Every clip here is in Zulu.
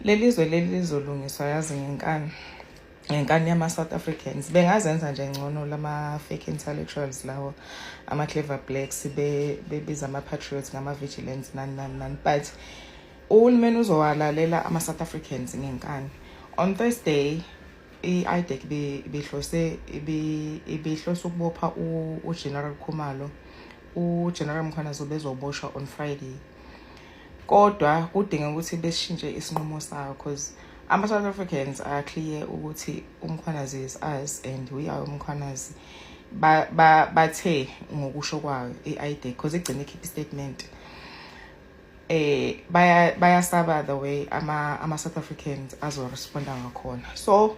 Leli zwe leli lizolungiswa, yazi, ngenkani, ngenkani yama-South Africans. Bengazenza nje ngcono lama-fake intellectuals lawo, ama-clever blacks, bebiza ama-patriots ngama-vigilants, nani nani nani, but uhulumeni uzowalalela ama-South Africans ngenkani. On Thursday i-IDAC ibihlose ukubopha uGeneral Khumalo. UGeneral Mkhwanazi ubezoboshwa on Friday, kodwa kudinga ukuthi beshintshe isinqumo sayo because ama-South Africans are clear ukuthi uMkhwanazi is us and we are uMkhwanazi. Bathe ngokusho kwayo i-IDAC, because igcine ikhipha i-statement, bayasaba the way ama South Africans azoresponda ngakhona, so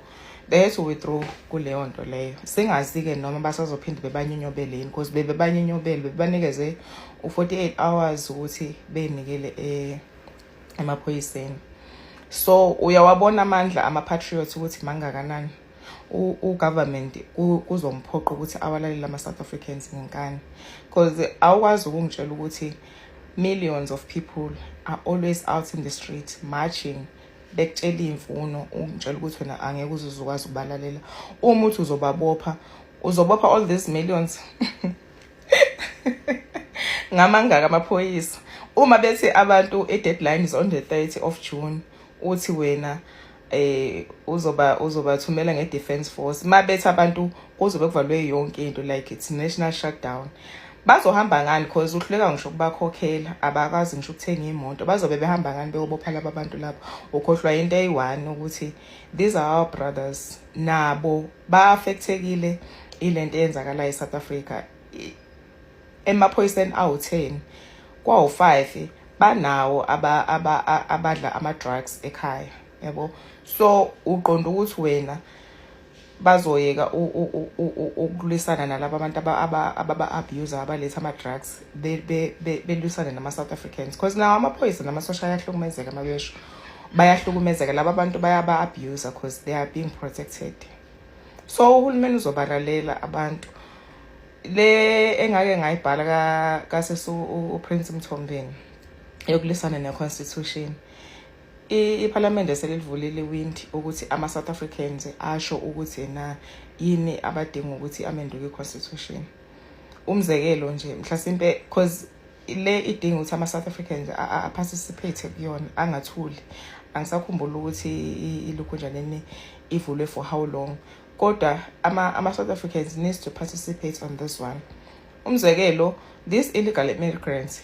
they had to withdraw kuleyo nto leyo. Singazi-ke noma basazophinde bebanyonyobele yini, because bebebanyonyobele, bebanikeze u-48 hours ukuthi beyinikele emaphoyiseni. So uyawabona amandla ama-patriots ukuthi mangakanani. U-government kuzomphoqa ukuthi awalalele ama-South Africans ngenkani, because awukwazi ukungitshela ukuthi millions of people are always out in the street marching, bekutshela iy'mfuno, ungitshela ukuthi wena angeke uze uzokwazi ukubalalela. Uma uthi uzobabopha, uzobopha all these millions ngamangaka amaphoyisa? Uma bethi abantu i-deadline is on the 30 of June, uthi wena uzobathumela nge-defense force. Mabethi abantu kuzobe kuvalwe yonke into, like it's national shutdown, bazohamba ngani? Because uhluleka ngisho ukubakhokhela, abakwazi ngisho ukuthenga imoto. Bazobe behamba ngani beyobopha laba bantu lapho? Ukhohlwa into eyi-one, ukuthi these are our brothers, nabo ba-affectekile ilento eyenzakalayo e-South Africa. Emaphoyiseni awu-10, kwawu-5 banawo abadla ama-drugs ekhaya, yabo. So uqonda ukuthi wena bazoyeka ukulwisana nalaba abantu ababa-abuse, abaletha ama-drugs, belwisane nama-South Africans? Because nawo amaphoyisa namasosha ayahlukumezeka. Mabesho bayahlukumezeka laba bantu, bayaba-abuse because they are being protected. So uhulumeni uzobalalela abantu. Le engake ngayibhala kasesi uPrince Mthombeni yokulwisana ne-constitution, iphalamende selivulile iwindi ukuthi ama-South Africans asho ukuthi na yini abadinga ukuthi amendwe kwi-constitution. Umzekelo nje mhlasimpe, cause le idinga ukuthi ama-South Africans a-participate kuyona, angathuli. Angisakhumbula ukuthi ilokhunjaneni ivulwe for how long, kodwa ama-South Africans needs to participate on this one. Umzekelo, these illegal immigrants,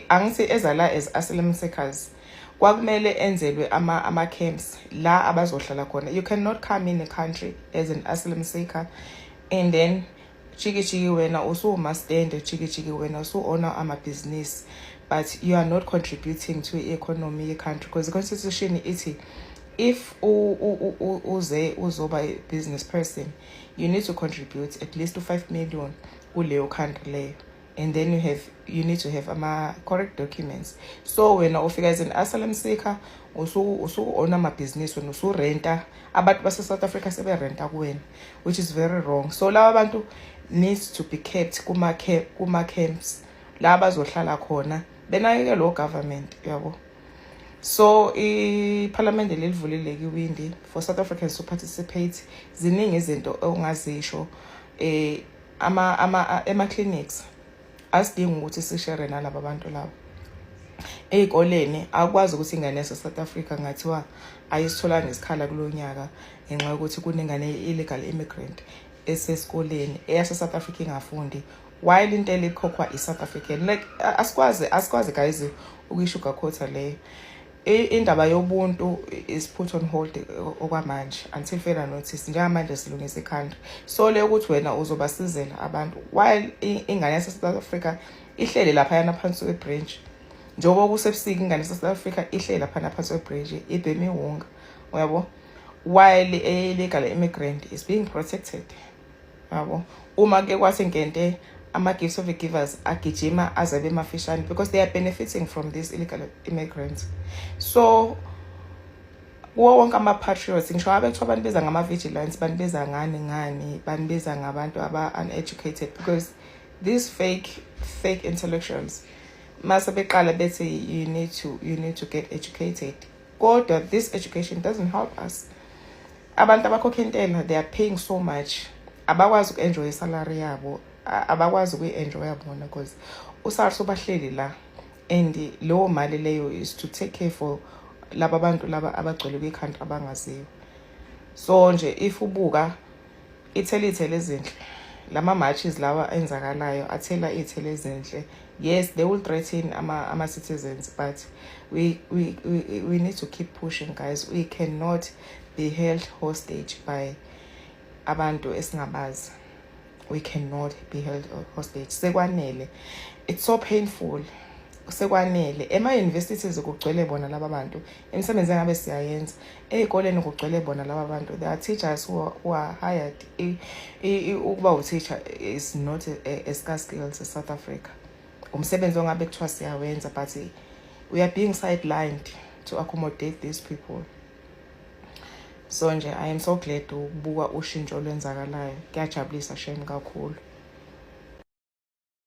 angithi eza la as asylum seekers, kwakumele enzelwe ama camps la abazohlala khona. You cannot come in a country as an asylum seeker and then chiki chiki wena usuwumastende, chiki chiki wena usu-owner amabhizinisi, but you are not contributing to i-economy ye-country, because the constitution ithi if uze uzoba a business person, you need to contribute at least u-5 million kuleyo country leyo, and then you need to have ama-correct documents. So wena ufika as an asylum seeker, usu-owna amabhizinisi, wena usurenta, abantu base-South Africa seberenta kuwena, which is very wrong. So laba bantu needs to be kept kuma-camps la bazohlala khona, benakekelwe government, yabo. So iphalamende lelivulile iwindi for South Africans to participate. Ziningi izinto ongazisho. Ama ama ema clinics asidingi ukuthi sishare nalaba bantu laba. Ey'koleni akwazi ukuthi ingane yase-South Africa ngathiwa ayisitholanga isikhala kulo nyaka ngenxa yokuthi kunengane ye-illegal immigrant esesikoleni eyase-South Africa ingafundi, while intela ikhokhwa i-South African. Like, asikwazi guys ukuyi-sugarcoat leyo. Indaba yobuntu is put on hold okwamanje until further notice. Njengamanje silungisa i-country. So le ukuthi wena uzobasizela abantu while ingane yase-South Africa ihleli laphayana phansi kwe-bridge, njengoba kusebusika, ingane yase-South Africa ihleli laphana phansi kwe-bridge ibhema iwunga, uyabo, while a-illegal immigrant is being protected, yabo. Uma ke kwathi ngente ama-gifts of the givers agijima azabe emafishane because they are benefiting from these illegal immigrants. So kuwo wonke ama-patriots, ngisho ngabe kuthiwa banibiza ngama-vigilance, banibiza ngani ngani, banibiza ngabantu aba-uneducated, because these fake intellectuals mase beqala bethi you need to get educated. Kodwa this education doesn't help us. Abantu abakhokha intela, they are paying so much, abakwazi uku-enjoy isalary yabo, abakwazi ukuyi-enjoya bona because uSARS ubahleli la, and leyo mali leyo is to take care for laba bantu laba abagcwele kwi-country abangaziwa. So nje if ubuka, ithela iy'thelo ezinhle lama marches lawa enzakalayo, athela iy'thelo ezinhle. Yes, they will threaten ama-citizens, but we need to keep pushing, guys. We cannot be held hostage by abantu esingabazi. We cannot be held hostage. Sekwanele, it's so painful, sekwanele. Ema-universities kugcwele bona laba bantu, imisebenzi engabe siyayenza ey'koleni kugcwele bona laba bantu. There are teachers who are hired. Ukuba u-teacher is not a scarce skills e-South Africa. Umsebenzi ongabe kuthiwa siyawenza, but we are being sidelined to accommodate these people. So nje I am so glad ukubuka ushintsho olwenzakalayo. Kuyajabulisa shame kakhulu.